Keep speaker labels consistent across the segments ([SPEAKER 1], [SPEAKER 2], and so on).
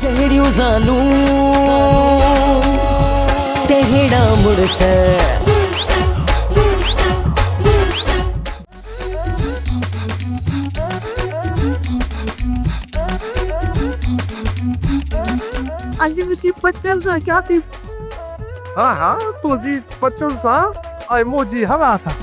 [SPEAKER 1] جهڙيون زالون تهڙا مڙس.
[SPEAKER 2] اڄ منهنجي بچل سان شادي.
[SPEAKER 3] ها ها تنهنجي بچل سان ۽ منهنجي هوا سان.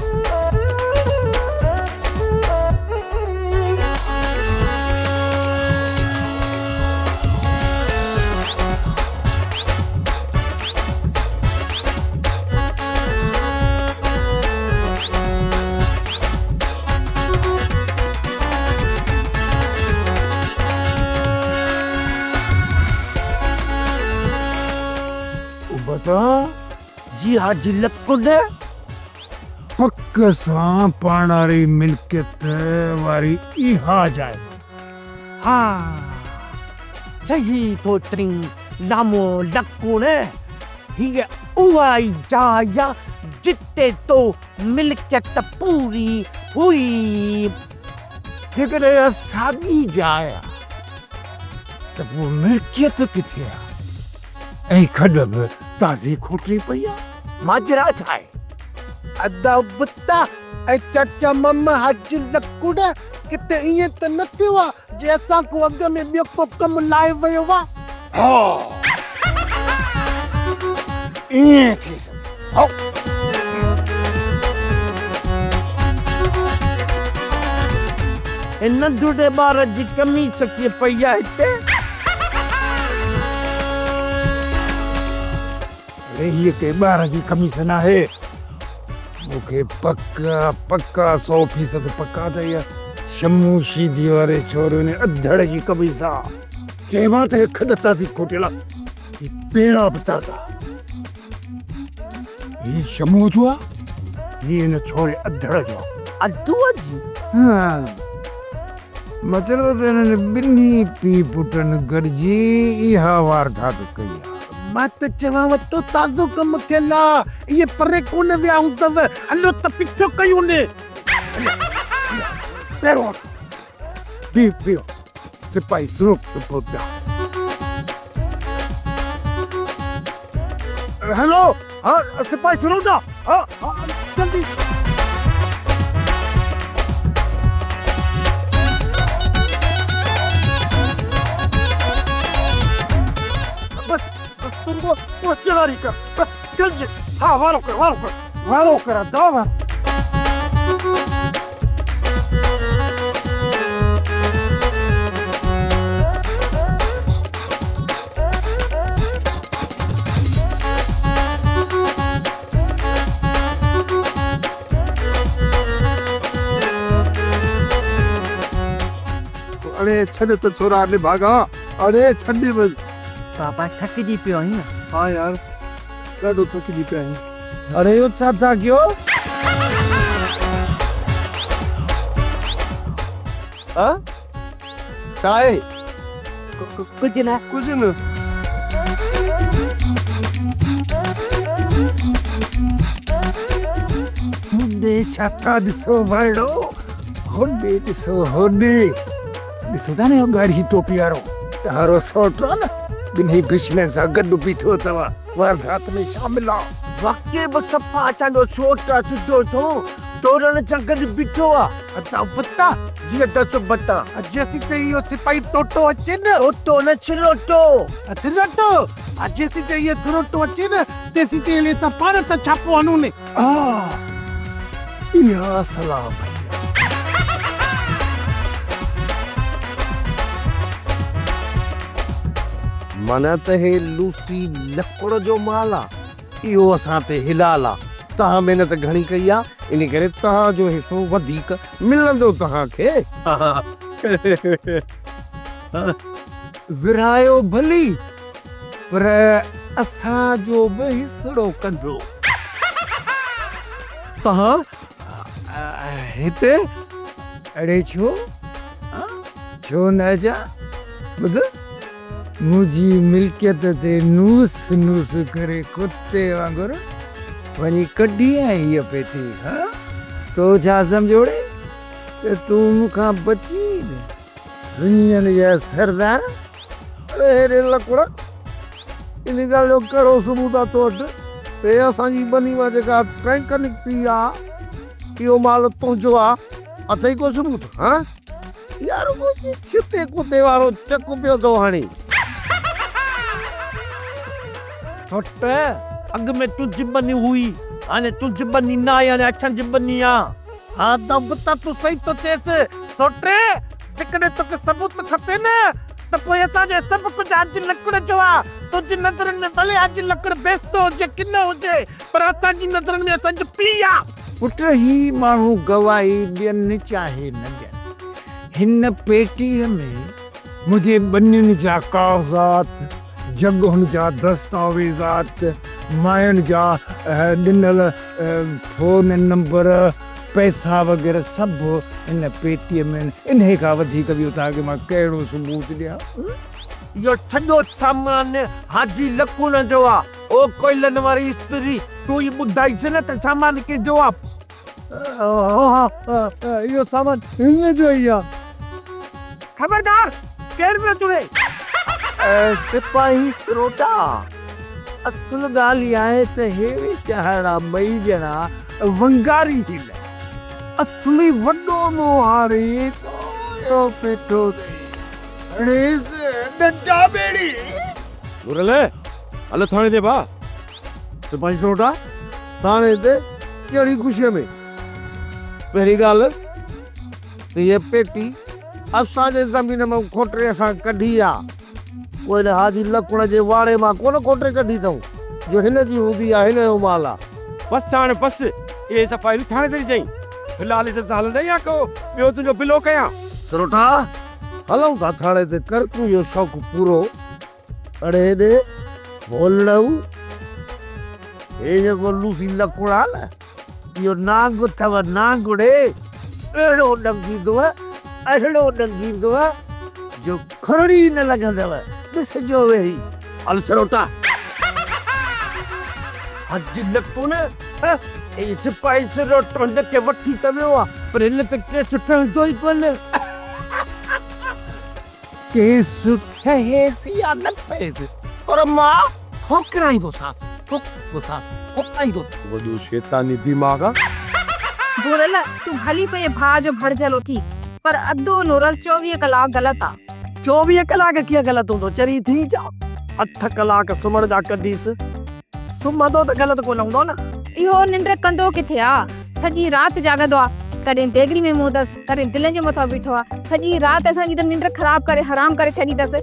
[SPEAKER 4] ابتا
[SPEAKER 2] جي حاجي لڪڙ.
[SPEAKER 4] پڪ سان پاڻاري ملڪيت واري اها جاء آهي.
[SPEAKER 2] ها صحيح ٿو چئين لامو لڪڙ. هيء اها ئي جاء آ جتي تو ملڪيت پوري هئي.
[SPEAKER 4] جيڪڏهن اها ساڳي جاء آ ته پوء ملڪيت ڪٿي آ ۽ کڏ به تازي کوٽي پئي آ.
[SPEAKER 2] ماجرا ڇا آهي؟
[SPEAKER 3] ادا ابتا ۽ چاچا ماما حاجي لڪڙ ڪٿي ائين ته نه ٿيو آ جي اسان کان اڳ ۾ ٻيو ڪو ڪم لاهي ويو آ.
[SPEAKER 4] ها ائين ٿي سگهي ٿو.
[SPEAKER 2] هن ننڍڙي ٻار جي قميص ڪيئن پئي آ هتي؟
[SPEAKER 4] اڙي هيء ڪنهن ٻار جي قميص ناهي. مون کي پڪ آ پڪ آ سو فيصد پڪ آ ته اها شمو شيدي واري ڇوري ان اڌڙ جي قميص آ. چيمان ته هي کڏ تازي کوٽيل آ، هي پيرا به تازا. هي شمو جو آ، هي ان ڇوري اڌڙ جو آ.
[SPEAKER 2] ادوء جي؟
[SPEAKER 4] ها. مطلب ته انهن ٻنهي پيء پٽن گڏجي اها واردات ڪئي آ.
[SPEAKER 3] مان ته چوانو ٿو تازو ڪم ٿيل آ، اهي پري ڪونه ويا هوندؤ، هلو ته پيڇو ڪيون.
[SPEAKER 4] پهريون وٺ. بيهه بيهه سپاهي سروپ ته پهتا. هلو ها سپاهي سروپ دا ها ها جلدي. بس بس تون رڳو پهچڻ واري ڪر بس جلدي ها وارو ڪر وارو ڪر وارو ڪر ادا وارو.
[SPEAKER 3] اڙي ڇڏ ته ڇورا نڀاڳا اڙي ڇڏ بس.
[SPEAKER 2] بابا ٿڪجي پيو آهين.
[SPEAKER 3] ها يار ڏاڍو ٿڪجي پيا آهيون.
[SPEAKER 4] اڙي اهو ڇا ٿا ڪيو؟
[SPEAKER 3] ها ڇا آهي؟
[SPEAKER 2] ڪجهه نه.
[SPEAKER 3] ڪجهه نه.
[SPEAKER 4] هوڏي ڇا ٿا ڏسو ڀائڙو؟ هوڏي ڏسو هوڏي. ڏسو ٿا نه اهو ڳاڙهي ٽوپي وارو تهارو سئوٽ آ نه، ٻنهي بشنن سان گڏ بيٺو اٿو. واردات ۾ شامل آ.
[SPEAKER 2] واقعي به صفا اسان جو سوٽ آ سڌو سنئون ٽورڻ سان گڏ بيٺو آ.
[SPEAKER 3] ادا بتا
[SPEAKER 2] جي ادا سو بتا.
[SPEAKER 3] جيسين تائين اهو سپاهي ٽوٽو اچي نه.
[SPEAKER 2] ٽوٽو نه ڇروٽو.
[SPEAKER 3] ڇروٽو جيسين تائين اهو ڇروٽو اچي نه تيسين تائين هلي اسان پاڻ سان ڇاپو هڻون ني.
[SPEAKER 4] ها اها صلاح ڀلي آ.
[SPEAKER 2] معنيٰ ته هي لوسي لڪڙ جو مال آ، اهو اسان تي حلال آ. توهان محنت گهڻي ڪئي آ، ان ڪري توهان جو حصو وڌيڪ ملندو توهان کي.
[SPEAKER 4] ورهايو ڀلي، پر اسان جو به حصڙو ڪڍو.
[SPEAKER 3] توهان هتي؟
[SPEAKER 4] اڙي ڇو؟ ڇو نه اچان؟ ٻڌ، منهنجي ملڪيت تي نوس نوس ڪري ڪتي وانگر وڃي ڪڍي آئين هيء پيتي، ها؟ تو ڇا سمجهيو ڙي ته تون مون کان بچي ويندين؟ سڃن جا سردار!
[SPEAKER 2] اڙي هيڏي لڪڙ، ان ڳالهه جو ڪهڙو ثبوت آ تو وٽ ته هي اسان جي ٻني مان جيڪا ٽرينڪ نڪتي آ، اهو مال تنهنجو آ؟ اٿئي ڪو ثبوت؟ هان؟ يار منهنجي ڇتي ڪتي وارو چڪ پيو ٿو هڻي.
[SPEAKER 5] ڇوٽ، اڳ ۾ تنهنجي ٻني هئي، هاڻي تنهنجي ٻني ناهي، هاڻي اسان جي ٻني آ.
[SPEAKER 3] ها دنب ته تون صحيح ٿو چئيس. سوٽ، جيڪڏهن توکي ثبوت کپي نه ته پوء اسان جو سڀ ڪجهه حاجي لڪڙ جو آ. تنهنجي نظرن ۾ ڀلي حاجي لڪڙ بيستو هجي ڪنو هجي پر اسان جي نظرن ۾ اسان جو پيء آ.
[SPEAKER 4] پٽ هي ماڻهو گواهي ڏين چاهي نه ڏين، هن پيٽيء ۾ منهنجي ٻنين جا ڪاغذات، جڳهن جا دستاويزات، ماين جا ڏنل فون نمبر، پئسا وغيره سڀ هن پيٽيء ۾ آهن. انهيء کان وڌيڪ ٻيو توهان کي مان ڪهڙو ثبوت ڏيان؟
[SPEAKER 5] اهو سڄو سامان حاجي لڪڻ جو آ. او ڪوئلن واري استري، تون ئي ٻڌائيس نه ته سامان ڪنهن جو آ؟
[SPEAKER 3] ها اهو سامان هن جو ئي آ.
[SPEAKER 5] خبردار! ڪير به نه چوي.
[SPEAKER 4] سپاهي سروٽا، اصل ڳالهه اها آهي ته هي ويچارا ٻئي ڄڻا ونگاري هيل. اصلي وڏو مهاڙي ڪايو پيٺو اٿئي. هڻيس ڏنڊا ٻيڙي.
[SPEAKER 6] گهرل، هل ٿاڻي تي ڀاء.
[SPEAKER 2] سپاهي سروٽا، ٿاڻي تي ڪهڙي خوشيء ۾؟ پهرين ڳالهه ته هيء پيٽي اسان جي زمين مان کوٽري اسان ڪڍي آ. ڪو هن حاجي لڪڻ جي واڙي مان ڪونه کوٽري ڪڍي اٿئون، جو هن جي هوندي يا هن جو مال آ.
[SPEAKER 6] بس هاڻ بس، اهي سڀ فائلون ٿاڻي تي ڏجئين. في الحال عزت سان هلندين يا ڪو ٻيو تنهنجو بلو ڪيان؟
[SPEAKER 2] سروٽا، هلون ٿا ٿاڻي تي، ڪر تون اهو شوق پورو. اڙي هيڏي ڀولڙئو، هي جيڪو لوسي لڪڻ آ نه، اهو نانگ اٿئو نانگ ڙي، اهڙو ڏنگيندو، اهڙو ڏنگيندو جو کرڙي نه لڳندو، ڏسجو ويهي. هل سروٽا.
[SPEAKER 5] حج لڪڻ، هي سپاهي سروٽو هن کي وٺي ته ويو آ، پر هن ته ڪيس ٺهندو ئي ڪونه.
[SPEAKER 4] ڪيس ٺهيس يا نه ٺهيس پر مان ٺوڪرائيندوسانس، ٺوڪرائيندوسانس، ٺوڪرائيندو.
[SPEAKER 6] وڏو شيطاني دماغ آ.
[SPEAKER 7] ڀورل، تون ڀلي پئي ڀاء جو ڀرجهلو ٿي، پر ادو نورل 24 ڪلاڪ غلط آ.
[SPEAKER 5] 24 ڪلاڪ ڪيئن غلط هوندو، چري ٿي ڇا؟ 8 ڪلاڪ سمهڻ جا ڪڍيس، سمهندو ته غلط ڪونه هوندو نه.
[SPEAKER 7] اهو ننڊ ڪندو ڪٿي آ، سڄي رات جاڳندو آ، ڪڏهن ديڳڙي ۾ منهن اٿس، ڪڏهن دلن جي مٿان بيٺو آ، سڄي رات اسان جي ته ننڊ خراب ڪري حرام ڪري ڇڏي اٿس.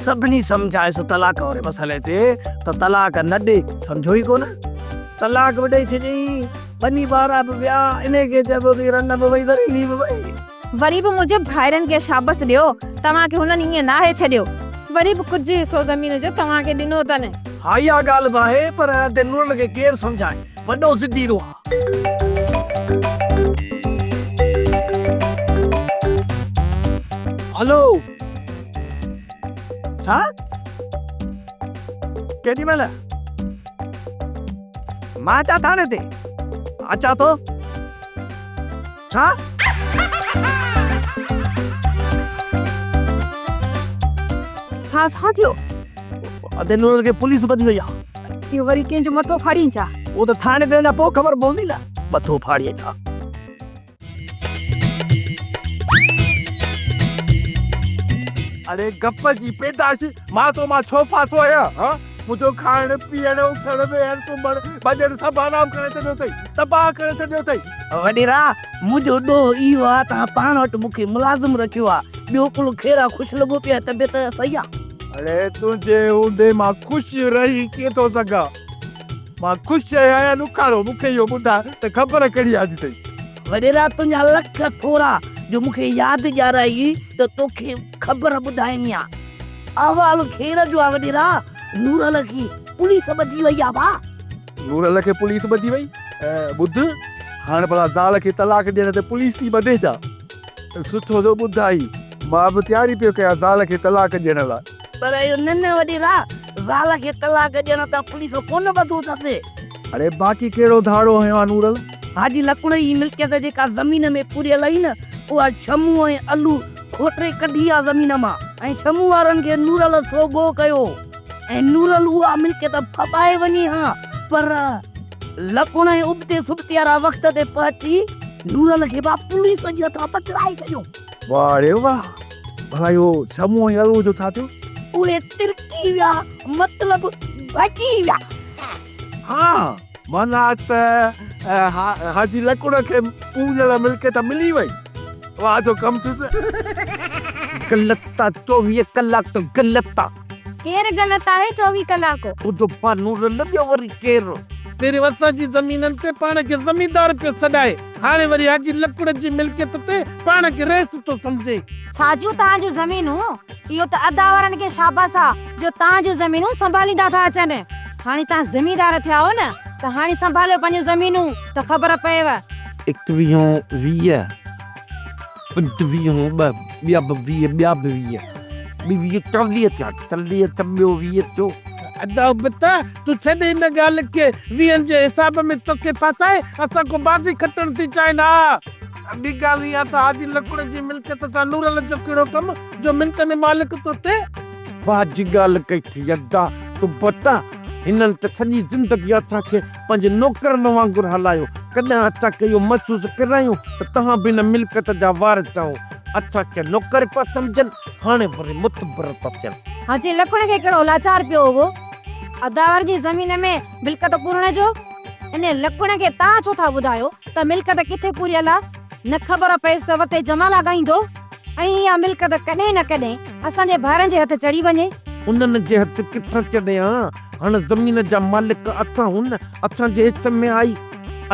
[SPEAKER 5] سڀني سمجهايس طلاق واري مسئلي تي ته طلاق نه ڏي، سمجهيو ئي ڪونه. طلاق به ڏئي ڇڏيائين، ٻني ٻارا به ويا، انهي کي چئبو ته رن به وئي وري به وئي.
[SPEAKER 7] وري به منهنجي ڀائرن کي شابس ڏيو، توهان کي هنن ائين ناهي ڇڏيو. وري به ڪجهه حصو زمين جو توهان کي ڏنو اٿن.
[SPEAKER 5] ها اها ڳالهه به آهي پر ادي نورل کي ڪير سمجهائي، وڏو ضديرو آ. هلو. ڇا؟ ڪيڏي مهل؟ مان اچان ٿاڻي تي. اچان ٿو. ڇا؟
[SPEAKER 7] ڇا ڇا ٿيو؟
[SPEAKER 5] ادي نورل کي پوليس ٻڌي وئي آ.
[SPEAKER 7] اهو وري ڪنهن جو مٿو ڦاڙين ڇا؟
[SPEAKER 5] اهو ته ٿاڻي تي وڃان پوء خبر پوندي نه. مٿو ڦاڙين ڇا؟
[SPEAKER 3] اڙي گپ جي پيدائش مان تو مان ڇو ڦاٿو آهيان ها؟ منهنجو کائڻ، پيئڻ، اٿڻ، ويهڻ، سمهڻ، ڀڄڻ سڀ حرام ڪري ڇڏيو اٿئي، تباهه ڪري ڇڏيو اٿئي.
[SPEAKER 1] وڏيرا، منهنجو ڏوهه اهو آ توهان پاڻ وٽ مون کي ملازم رکيو آ، ٻيو ڪل خير آ، خوش لڳو پيو آهين، طبيعت صحيح آ؟
[SPEAKER 3] اڙي تنهنجي هوندي مان خوش رهي ڪيئن ٿو سگهان؟ مان خوش آهيان يا ڏکارو، مون کي اهو ٻڌاء ته خبر ڪهڙي آندي اٿئي؟
[SPEAKER 1] وڏيرا، تنهنجا لک ٿورا جو مون کي ياد ڏيارائي ته توکي خبر ٻڌائڻي آ. احوال خير جو آ وڏيرا، نورل کي پوليس ٻڌي وئي آ ڀاء.
[SPEAKER 3] نورل کي پوليس ٻڌي وئي؟ ٻڌ هاڻ ڀلا زال کي طلاق ڏيڻ تي پوليس ئي ٻڌي ڇا؟ سٺو ٿيو ٻڌائي، مان به تياري پيو ڪيان زال کي طلاق ڏيڻ لاء.
[SPEAKER 1] پر اهو نه نه وڏيرا، زال کي طلاق ڏيڻ تان پوليس ڪونه ٻڌو اٿس.
[SPEAKER 3] اڙي باقي ڪهڙو ڌاڙو هنيو آ نورل؟
[SPEAKER 1] حاجي لڪڻ جي ملڪيت جيڪا زمين ۾ پوريل هئي نه، اها ڇمو ۽ الو کوٽري ڪڍي آ زمين مان. ۽ شمو وارن کي نورل سوگهو ڪيو ۽ نورل اها ملڪيت ڦٻائي وڃي ها پر لڪڻ ۽ ابتي سبتي وارا وقت تي پهچي نورل کي با پوليس جي هٿان پڪڙائي ڇڏيو.
[SPEAKER 8] واهه ڙي واهه! ڀلا اهو شمو ۽ الو جو ڇا ٿيو؟
[SPEAKER 1] اهي ترڪي ويا مطلب ڀڄي ويا.
[SPEAKER 8] ها معنيٰ ته حاجي لڪڻ کي پوريل ملڪيت ملي وئي. واهه جو ڪم ٿيس.
[SPEAKER 3] غلط آ 24 ڪلاڪ ته غلط آ.
[SPEAKER 7] ڪير غلط آهي 24 ڪلاڪ.
[SPEAKER 3] ٻڌو پا نورل ٻيو وري ڪير.
[SPEAKER 9] پهرين اسان جي زمينن تي پاڻ کي زميندار پيو سڏائي، هاڻي وري حاجي لڪڙ جي ملڪيت تي پاڻ کي رئيس ٿو سمجهي.
[SPEAKER 7] ڇا جون توهان جون زمينون؟ اهو ته ادا وارن کي شاباس آ جو توهان جون زمينون سنڀاليندا ٿا اچن. هاڻي توهان زميندار ٿيا آهيو نه ته هاڻي سنڀاليو پنهنجون زمينون ته خبر پئيو.
[SPEAKER 3] ايڪويهون 20، پنجويهون ٻه، ٻيا به 20، ٻيا به 20، ٻيويهه 40 ٿيا، 40 ته ٻيو 20 ٿيو.
[SPEAKER 9] ادا ابتا، تون ڇڏ ان ڳالهه کي، ويهن جي حساب ۾ توکي ڦاسائي اسان ڪو بازي کٽڻ ٿي چاهين ها. ٻي ڳالهه اها ته حاجي لڪڙ جي ملڪيت سان نورل جو ڪهڙو ڪم جو منٽ ۾ مالڪ ٿو ٿئي.
[SPEAKER 3] واهه جي ڳالهه ڪئي ٿي ادا سبتا، هنن ته سڄي زندگي اسان کي پنهنجي نوڪرن وانگر هلايو، ڪڏهن اسان کي اهو محسوس ڪرايون ته توهان به هن ملڪيت جا وارث آهيو، اسان کي نوڪر پيا سمجهن، هاڻي وري متبر ٿا ٿين.
[SPEAKER 7] حاجي لڪڻ کي ڪهڙو لاچار پيو هئو اداور جي زمين ۾ ملڪيت پورڻ جو؟ انهيء لڪڻ کي توهان ڇو ٿا ٻڌايو ته ملڪيت ڪٿي پوريل آ؟ نه خبر پيس ته وتي جمالا ڳائيندو ۽ اها ملڪيت ڪڏهن نه ڪڏهن اسان جي ڀائرن جي هٿ چڙهي وڃي.
[SPEAKER 3] انهن جي هٿ ڪٿان چڙهي ها؟ هاڻ زمين جا مالڪ اسان هون نه، اسان جي حصي ۾ آئي.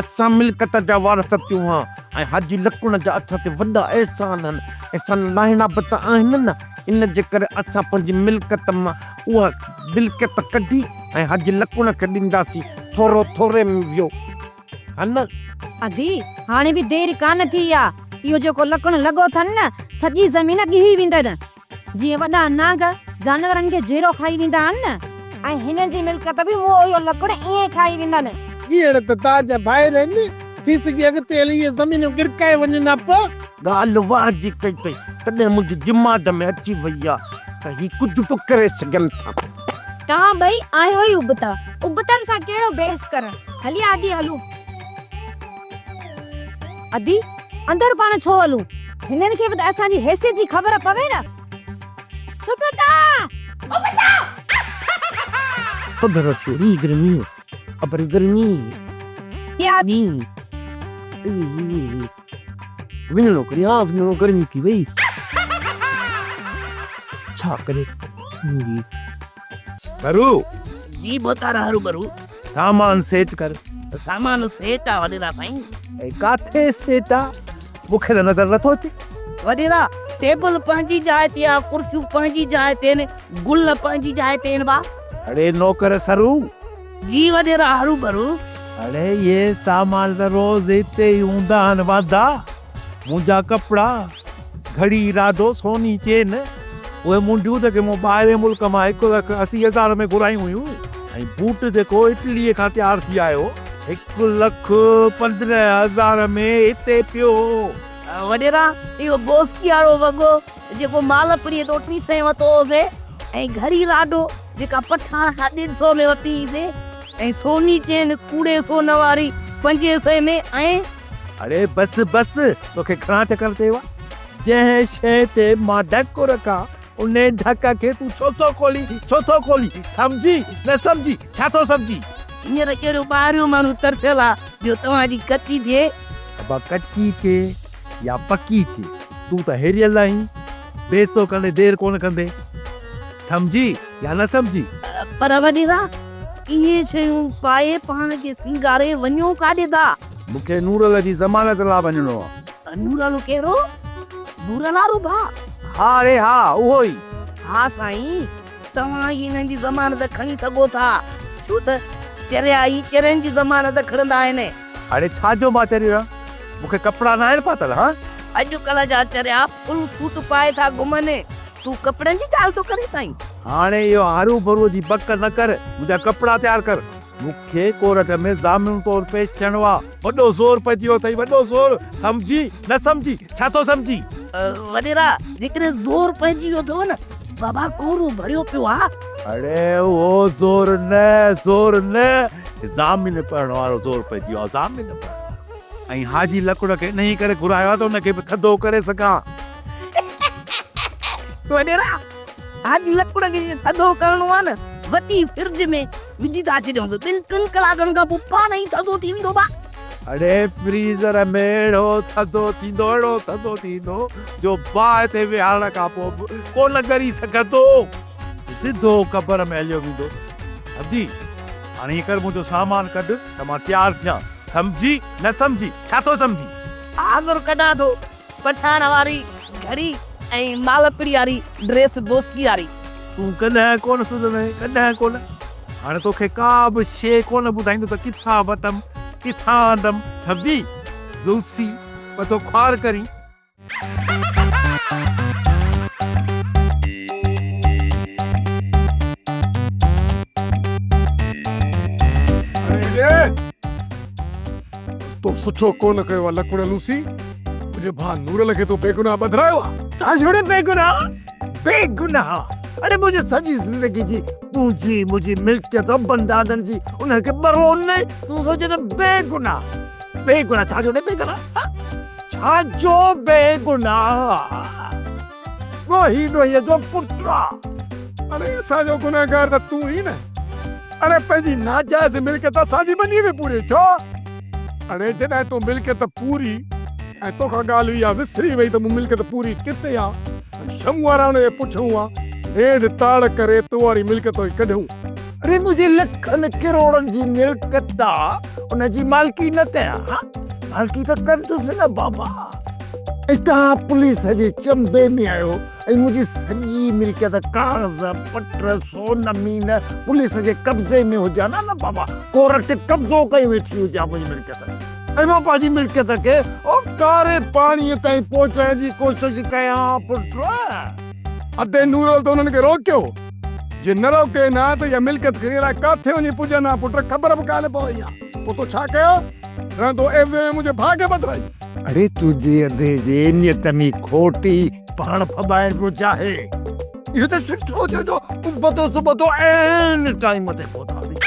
[SPEAKER 3] اسان ملڪيت جا وارث ٿيون ها ۽ حاجي لڪڻ جا اسان تي وڏا احسان هن. احسان لاهڻا به ته آهن نه. ان جي ڪري اسان پنهنجي ملڪيت مان اها ملڪيت ڪڍي ۽ حاجي لڪڻ کي ڏينداسين. ٿورو ٿوري ۾ ويو. ها نه؟
[SPEAKER 7] ادي، هاڻي به دير ڪانه ٿي آ. اهو جيڪو لڪڻ لڳو اٿن نه، سڄي زمين ڳهي ويندن. جيئن وڏا نانگ جانورن کي جيئرو کائي ويندا آهن نه. ۽ هنن جي ملڪيت به مون اهو لڪڻ ائين کائي ويندن.
[SPEAKER 9] ڳيهڙ ته تان جا ڀائر آهن، ٿي سگهي اڳتي هلي اهي زمينون ڳڙڪائي وڃن ها پوء.
[SPEAKER 3] ڳالهه واهه جي ڪئي اٿئي، تڏهن منهنجي دماغ ۾ اچي وئي آ ته هي ڪجهه به ڪري سگهن ٿا.
[SPEAKER 7] توهان ٻئي آهيو ئي ابتا. ابتن سان ڪهڙو بحث ڪرڻ. هلي ادي هلون. ادي، اندر پاڻ ڇو هلون؟ هنن کي به ته اسان جي حيثيت جي خبر پوي نه. سبتا! ابتا!
[SPEAKER 2] خبر ڇوري گرمي خبر گرمي يادي وڃڻو ڪريان وڃڻو گرمي ٿي وئي ڇا ڪري
[SPEAKER 8] ڀرو.
[SPEAKER 1] جي ڀوتار هروڀرو.
[SPEAKER 8] سامان سيٽ ڪر.
[SPEAKER 1] سامان سيٽ آ وڏيرا سائين.
[SPEAKER 8] اي ڪاٿي سيٽ آ؟ مون کي ته نظر نٿو اچي.
[SPEAKER 1] وڏيرا ٽيبل پنهنجي جاء تي آ، ڪرسيون پنهنجي جاء تي آهن، گل پنهنجي جاء تي آهن ڀا.
[SPEAKER 8] اڙي نوڪر سرو.
[SPEAKER 1] جي وڏيرا هروڀرو.
[SPEAKER 8] اڙي اهي سامان ته روز هتي ئي هوندا آهن واندا. منهنجا ڪپڙا، گهڙي، راڊو، سوني چين، اهي منڊيون جيڪي مون ٻاهرين ملڪ مان هڪ لک 80 هزار ۾ گهرايون هيون ۽ بوٽ جيڪو اٽليء کان تيار ٿي آيو، 1,15,000 ۾ هتي پيو هو.
[SPEAKER 1] وڏيرا، اهو بوسڪي وارو وڳو جيڪو مالپڙيء تان ٽي سئين ورتو هوسي ۽ گهڙي راڊو جيڪا پٺاڻ کان ڏيڍ سئو ۾ ورتي هئيسي ۽ سوني چين ڪوڙي سون واري پنجين سئين ۾ ۽.
[SPEAKER 8] اڙي بس بس، توکي گهڻا چڪر چيو آهي، جنهن شيء تي مان ڍڪ رکان، انهي ڍڪ کي تون ڇو ٿو کولين، ڇو ٿو کولين؟ سمجهي، نه سمجهي، ڇا ٿو سمجهين؟
[SPEAKER 1] هينئر ڪهڙو ٻاهريون ماڻهو ترسيل آ، جو توهان جي ڪچي ٿئي؟
[SPEAKER 8] ابا ڪچي ٿئي يا پڪي ٿئي، تون ته هيريل آهين، بيسو ڪندي دير ڪونه ڪندين. سمجهي يا نه سمجهي؟
[SPEAKER 1] پر وڏيرا، اهي شيون پائي پاڻ کي سينگاري وڃو ڪاڏي ٿا؟
[SPEAKER 8] مون کي نورل جي ضمانت لاء وڃڻو آ.
[SPEAKER 1] نورل ڪهڙو؟ نورل وارو ڀاء؟
[SPEAKER 8] ها ڙي ها، اهو ئي.
[SPEAKER 1] ها سائين، توهان ئي هنن جي ضمانت کڻي سگهو ٿا، ڇو ته چريا ئي چرين جي ضمانت کڻندا آهن.
[SPEAKER 8] اڙي ڇا جو مان چريو آهيان؟ مون کي ڪپڙا ناهن پاتل، ها؟
[SPEAKER 1] اڄڪلهه جا چريا فل سوٽ پائي ٿا گهمن، تون ڪپڙن جي ڳالهه ٿو ڪرين سائين؟
[SPEAKER 8] هاڻي اهو هروڀرو جي بڪ نه ڪر، منهنجا ڪپڙا تيار ڪر. مون کي ڪورٽ ۾ ضامن طور پيش ٿيڻو آ. وڏو زور پئجي ويو اٿئي، وڏو زور. سمجهي نه سمجهي، ڇا ٿو سمجهين؟
[SPEAKER 1] وڏيرا، جيڪڏهن زور پئجي ويو اٿئو نه بابا ڪورو ڀريو پيو آ.
[SPEAKER 8] اڙي اهو زور نه، زور نه، ضامن پڙهڻ وارو زور پئجي ويو آ، ضامن پڙهڻ وارو. ۽ حاجي لڪڙ کي انهيء ڪري گهرايو آ ته ان کي به ٿڌو ڪري سگهان.
[SPEAKER 1] وڏيرا، حاجي لڪڙ کي جي ٿڌو ڪرڻو آ نه، وڏي فرج ۾ وجهي ٿا ڇڏيونس، ٻن ٽن ڪلاڪن کان پوء پاڻ ئي ٿڌو ٿي ويندو ڀاء.
[SPEAKER 8] اڙي فريزر ۾ اهڙو ٿڌو ٿيندو، اهڙو ٿڌو ٿيندو جو باهه تي ويهارڻ کان پوء به ڪونه ڳري سگهندو. سڌو قبر ۾ هليو ويندو. ادي، هاڻي ائين ڪر منهنجو سامان ڪڍ ته مان تيار ٿيان. سمجهي نه سمجهي؟ ڇا ٿو سمجهين؟
[SPEAKER 1] حاضر ڪڍان ٿو. پٺاڻ واري گهڙي ۽ مالپڙي واري ڊريس بوسڪي واري.
[SPEAKER 8] تون ڪڏهن ڪونه سڌرندين، ڪڏهن ڪونه. هاڻي توکي ڪا به شيء ڪونه ٻڌائيندو ته ڪٿان وتم، ڪٿان آندم. سمجهي؟ لوسي، مٿو خوار ڪرين.
[SPEAKER 10] تو سٺو ڪونه ڪيو آ لڪڙ لوسي، منهنجي ڀاء نورل کي تو بيگناهه ٻڌرايو آ.
[SPEAKER 4] ڇا ڇوڙي بيگناهه؟ بيگناهه؟ اڙي منهنجي سڄي زندگي جي پونجي، منهنجي ملڪيت، ابن ڏاڏن جي، انهن کي ٻرو نه، تون سوچين ته بيگناهه، بيگناهه ڇا جو بيگناهه؟ ڇا جو بيگناهه؟ ڏوهي ڏوهيء جو پٽ آ.
[SPEAKER 10] اڙي اسان جو گنهگار ته تون ئي نه. اڙي پنهنجي ناجائز ملڪيت اسان جي ٻنيء ۾ پوري ڇو؟ اڙي جڏهن تو ملڪيت پوري ۽ توکان ڳالهه اها وسري وئي ته مون ملڪيت پوري ڪٿي آ ۽ شمون وارا ان جي پٺيون آ هيٺ تاڙ ڪري تو واري ملڪيت ٿي ڪڍيون.
[SPEAKER 4] اڙي منهنجي لکن ڪروڙن جي ملڪيت آ ان جي مالڪي نه ڪيان ها مالڪي ته ڪندس نه بابا. ۽ توهان پوليس جي چنبي ۾ آهيو ۽ منهنجي سڄي ملڪيت ڪاغذ پٽ سون مين پوليس جي قبضي ۾ هجان ها نه بابا ڪورٽ قبضو ڪيو ويٺي هجي ها منهنجي ملڪيت ۽ مان پنهنجي ملڪيت کي ڪاري پاڻيء تائين پهچائڻ جي ڪوشش ڪيان ها پٽ.
[SPEAKER 10] ادي نورل ته انهن کي روڪيو، جي نه روڪين ها ته اها ملڪيت کڻي الائي ڪاٿي وڃي پڄن ها پٽ خبر به ڪانه پوي ها. پوء تو ڇا ڪيو؟ رهندو عيوضي ۾ منهنجي ڀاء کي ٻڌرائي.
[SPEAKER 4] اڙي تنهنجي ادي جي نيت ۾ کوٽ ئي پاڻ ڦٻائڻ پيو چاهي. اهو ته سٺو ٿيو جو ابتو سبتو عين ٽائيم تي پهتاسين.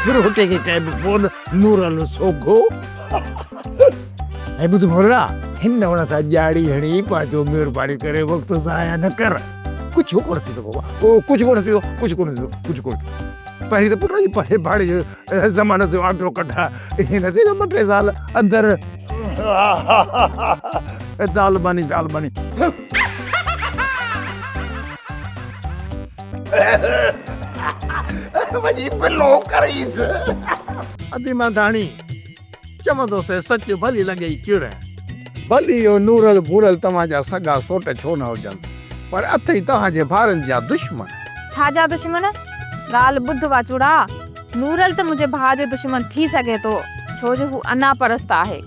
[SPEAKER 4] سروٽي کي ڪنهن به فون نورل سوگهو. ۽ ٻڌ مورڙا، هن هن سان ڄاڙي هڻي پنهنجو مهرباني ڪري وقت ضايع نه ڪر. ڪجهه ڪونه ٿي سگهو. ڪجهه ڪونه ٿيندو، ڪجهه ڪونه ٿيندو، ڪجهه ڪونه ٿيندو. پهرين ته پٽ جي پهي ڀاڙي جو ضمانت جو آرڊر ڪڍاء. هن چيو جو ٻه ٽي سال اندر دال باني دال باني. وڃي بلو ڪريس.
[SPEAKER 2] ادي مان ڌاڻي چوندو سي سچ ڀلي لڳئي چڙ. ڀلي اهو نورل ڀورل توهان جا سڳا سوٽ ڇو نه هجن پر اٿئي توهان جي ڀائرن جا دشمن.
[SPEAKER 11] ڇا جا دشمن؟ ڳالهه ٻڌ واچوڙا، نورل ته منهنجي ڀاء جو دشمن ٿي سگهي ٿو ڇو جو هو انا پرست آهي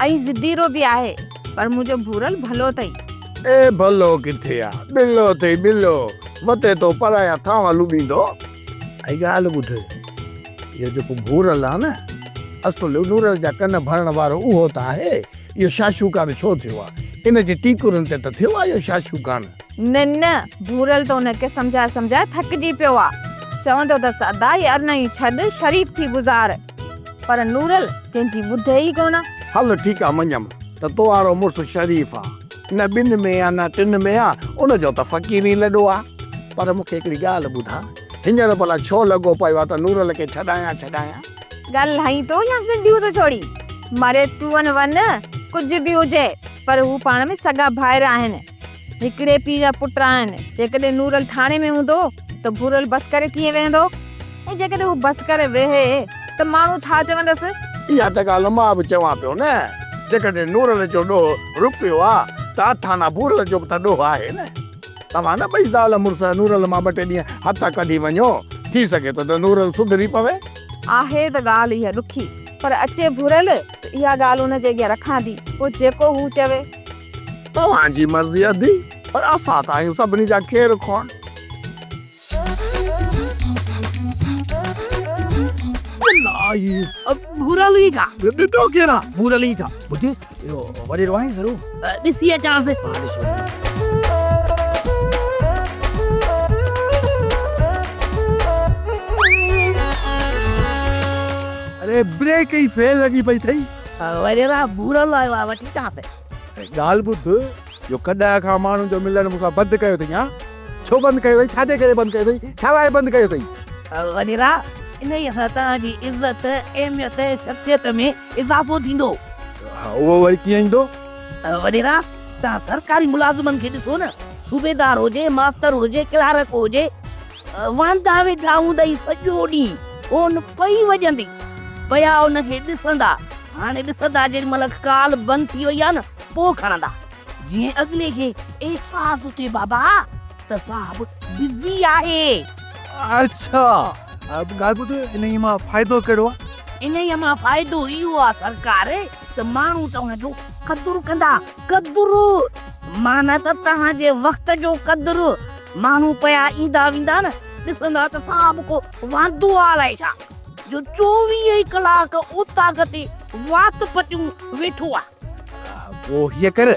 [SPEAKER 11] ۽ ضديرو به آهي پر منهنجو ڀورل ڀلو اٿئي.
[SPEAKER 2] اي ڀلو ڪٿي آ، ٻلو اٿئي ٻلو، وتي ٿو پرايا ٿانء لوٻيندو. اي ڳالهه ٻڌ، اهو جيڪو ڀورل آ نه، اصل نورل جا ڪن ڀرڻ وارو اهو ته آهي، اهو شاشو ڪان ڇو ٿيو آ؟ ان جي ٽيڪرن تي ته ٿيو آ اهو شاشو ڪان.
[SPEAKER 11] نه نه، ڀورل ته ان کي سمجهائي سمجهائي ٿڪجي پيو آ. چوندو اٿس ته ادا هي ارنئي ڇڏ، شريف ٿي گذار. پر نورل ڪنهن جي ٻڌي ئي ڪونه.
[SPEAKER 2] هل ٺيڪ آ مڃيم ته تو وارو مڙس شريف آ، نه ٻن ۾ آ نه ٽن ۾ آ، ان جو ته فقيري لڏو آ. پر مون کي هڪڙي ڳالهه ٻڌاء، هينئر ڀلا ڇو لڳو پيو آ ته نورل کي ڇڏايان ڇڏايان؟
[SPEAKER 11] ڳالهائين ٿو يا ڳنڍيون ٿو ڇوڙين؟ مري تون ون، ڪجهه به هجي پر هو پاڻ ۾ سڳا ڀائر آهن. هڪڙي پيء جا پٽ آهن. جيڪڏهن نورل ٿاڻي ۾ هوندو ته ڀورل بس ڪري ڪيئن ويهندو؟ ۽ جيڪڏهن هو بس ڪري ويهي ته ماڻهو ڇا چوندس؟
[SPEAKER 2] اها ته ڳالهه مان به چوان پيو نه، جيڪڏهن نورل جو ڏوهه رپيو آ ته اٿانا ڀورل جو به ته ڏوهه آهي نه. توهان نه ٻئي زال مڙس نورل مان ٻه ٽي ڏينهن هٿ ڪڍي وڃو، ٿي سگهي ٿو ته نورل سڌري پوي.
[SPEAKER 11] آهي ته ڳالهه اها ڏکي، پر اچي ڀورل ته اها ڳالهه ان جي اڳيان رکان ٿي، پوء جيڪو هو چوي.
[SPEAKER 2] توهان جي مرضي ادي، پر اسان ته آهيون سڀني جا خير خواهه.
[SPEAKER 1] ڀورل ئي ڇا؟
[SPEAKER 6] ڏٺو ڪير آ؟ ڀورل ئي ڇا؟ ٻڌ، اهو وڏيرو آهي ضرور.
[SPEAKER 1] ڏسي اچانس.
[SPEAKER 6] ها ڏسو.
[SPEAKER 8] ڪهڙي ڪئي فيل لڳي پئي اٿئي؟
[SPEAKER 1] وڏيرا ڀورل آيو آ وٺي چانس.
[SPEAKER 8] ڳالهه ٻڌ، جو ڪڏهن کان ماڻهن جو ملڻ مون سان بند ڪيو اٿئي ها؟ ڇو بند ڪيو اٿئي؟ ڇا جي ڪري بند ڪيو اٿئي؟ ڇا لاء بند ڪيو اٿئي؟
[SPEAKER 1] وڏيرا، انهيء سان توهان جي عزت، اهميت ۽ شخصيت ۾ اضافو ٿيندو.
[SPEAKER 8] اهو وري ڪيئن ايندو؟
[SPEAKER 1] وڏيرا، توهان سرڪاري ملازمن کي ڏسو نه، صوبيدار هجي، ماستر هجي، ڪلارڪ هجي، واندا ويٺا هوندئي سڄو ڏينهن، فون پئي وڄندي، پيا ان کي ڏسندا، هاڻي ڏسندا جيڏي مهل ڪال بند ٿي وئي آهي نه، پوء کڻندا، جيئن اڳلي کي احساس ٿئي بابا ته صاحب بزي آهي.
[SPEAKER 8] اڇا، ڳالهه ٻڌ، انهيء مان فائدو ڪهڙو آهي؟
[SPEAKER 1] انهيء مان فائدو اهو آهي سرڪار ته ماڻهو توهان جو قدر ڪندا، قدر معنيٰ ته توهان جي وقت جو قدر، ماڻهو پيا ايندا ويندا نه، ڏسندا ته صاحب ڪو واندو آ الائي ڇا، جو 24 ئي ڪلاڪ اوطاق تي وات پٽيون ويٺو آ.
[SPEAKER 8] پوء هيئن ڪر،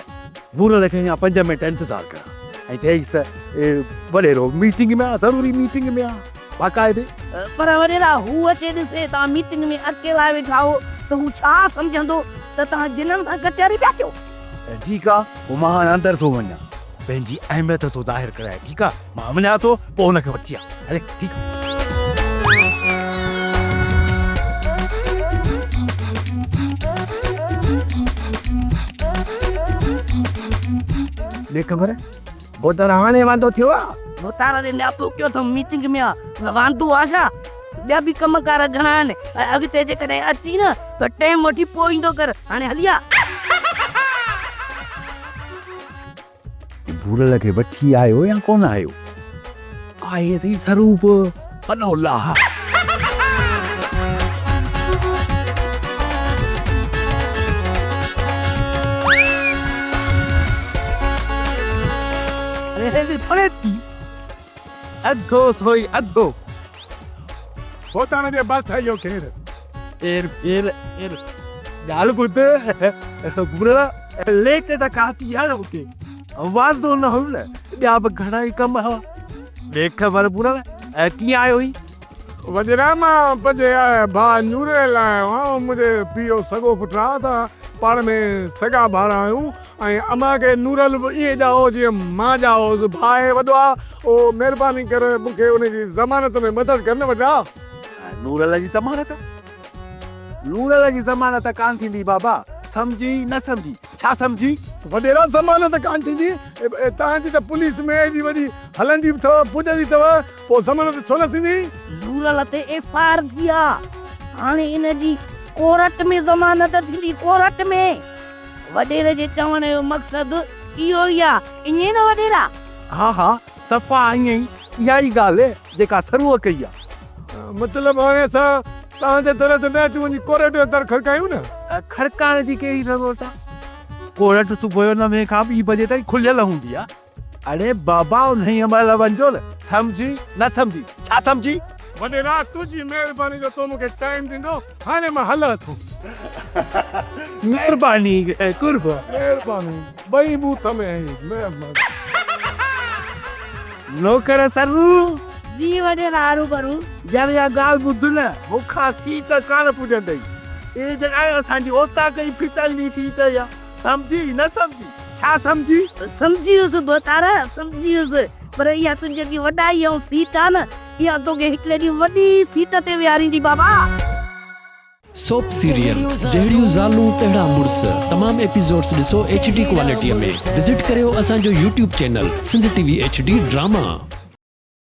[SPEAKER 8] ڀورل کي اڃا پنج منٽ انتظار ڪران ۽ چئيس ته وڏيرو ميٽنگ ۾ آ، ضروري ميٽنگ ۾ آ، باقاعدي.
[SPEAKER 1] پر وڏيرا هو اچي ڏسي توهان ميٽنگ ۾ اڪيلا ويٺا آهيو ته هو ڇا سمجهندو ته توهان جنن سان ڪچهري پيا ڪيو.
[SPEAKER 8] ٺيڪ آ، پوء مان هاڻ اندر ٿو وڃان، پنهنجي اهميت ٿو ظاهر ڪرايان، ٺيڪ آ، مان وڃان ٿو، پوء هن کي وٺي آ، هلي ٺيڪ آ.
[SPEAKER 5] ڏي خبر، ڀوتار هاڻي واندو ٿيو آ؟
[SPEAKER 1] ڀوتار ڏي نياپو ڪيو اٿم، ميٽنگ ۾ آ، واندو آ ڇا؟ ٻيا به ڪم ڪار گهڻا آهن، ۽ اڳتي جيڪڏهن اچين نه ته ٽيم وٺي پوء ايندو ڪر، هاڻي هلي آ.
[SPEAKER 8] ڀورل کي وٺي آيو يا ڪونه آيو؟ آهي سائين سروپ وڏو لاهه. اڌو سوئي اڌو.
[SPEAKER 10] ڀوتاڻ جي بس ٺهي ويو کير.
[SPEAKER 8] اير اير اير ڳالهه ٻڌ ڀورڙا ليٽ ته ڪا ٿي آ نه اتي واندو نه هيم نه ٻيا به گهڻا ئي ڪم هئا ڏي خبر ڀورڙا ڪيئن آيو هئين.
[SPEAKER 10] وڏيرا مان پنهنجي ڀاء نوري لاء آيو آهيان منهنجي پيء جو سڳو پٽ آ ته پاڻ ۾ سڳا ڀائر آهيون ۽ امان کي نورل به ائين ڄائو جيئن مان ڄائو هوس. ڀاء آهي وڏو آ، او مهرباني ڪري مون کي ان جي ضمانت ۾ مدد ڪر نه وڏا.
[SPEAKER 8] نورل جي ضمانت؟ نورل جي ضمانت ڪانه ٿيندي بابا، سمجهي نه سمجهي، ڇا سمجهي؟
[SPEAKER 10] وڏيرا ضمانت ڪانه ٿيندي، توهان جي ته پوليس ۾ ايڏي وڏي هلندي به اٿو، پڄندي اٿو، پوء ضمانت ڇو نه ٿيندي؟
[SPEAKER 1] نورل تي ايف I R ٿي آ، هاڻي ان جي ڪورٽ ۾ ضمانت ٿيندي، ڪورٽ ۾. وڏيري جي چوڻ جو مقصد اهو ئي آ، ائين نه وڏيرا؟
[SPEAKER 8] ها ها صفا ائين ئي، اها ئي ڳالهه جيڪا سروء ڪئي آ.
[SPEAKER 10] مطلب هاڻي اسان توهان جي در تي نه اچون وڃي ڪورٽ جو در کڙڪايون نه؟
[SPEAKER 8] کڙڪائڻ جي ڪهڙي ضرورت آ؟ ڪورٽ صبح جو نوين کان ٻي بجي تائين کليل هوندي آ. اڙي بابا انهيء مهل وڃجو نه، سمجهي نه سمجهي، ڇا سمجهي؟
[SPEAKER 10] وڏيرا تنهنجي مهرباني جو تو مون کي ٽائيم ڏنو، هاڻي مان هلان ٿو.
[SPEAKER 8] مهرباني قرب.
[SPEAKER 10] مهرباني ٻئي بوٿ ۾ آهين مهرباني.
[SPEAKER 8] نوڪر سرو.
[SPEAKER 1] جي وڏيرا هروڀرو.
[SPEAKER 8] يار اها ڳالهه ٻڌ نه، مون کان سيٽ ڪانه پڄندئي. اهي جيڪا اسان جي اوطاق ئي ڦٽائيندي سيٽ اها. سمجهي نه سمجهي، ڇا سمجهي؟
[SPEAKER 1] سمجهي ويس ڀوتار، سمجهي ويس، پر اها تنهنجي جيڪي وڏائي ۽ سيٽ آ نه، اها توکي هڪڙي ڏينهن وڏي سيٽ تي ويهاريندي بابا.
[SPEAKER 12] سوپ سيريل جهڙيون زالون تهڙا مڙس تمام ايپيسوڊس ڏسو ايڇ ڊي ڪوالٽي ۾ وزٽ ڪريو اسان جو YouTube channel Sindh T V H D drama.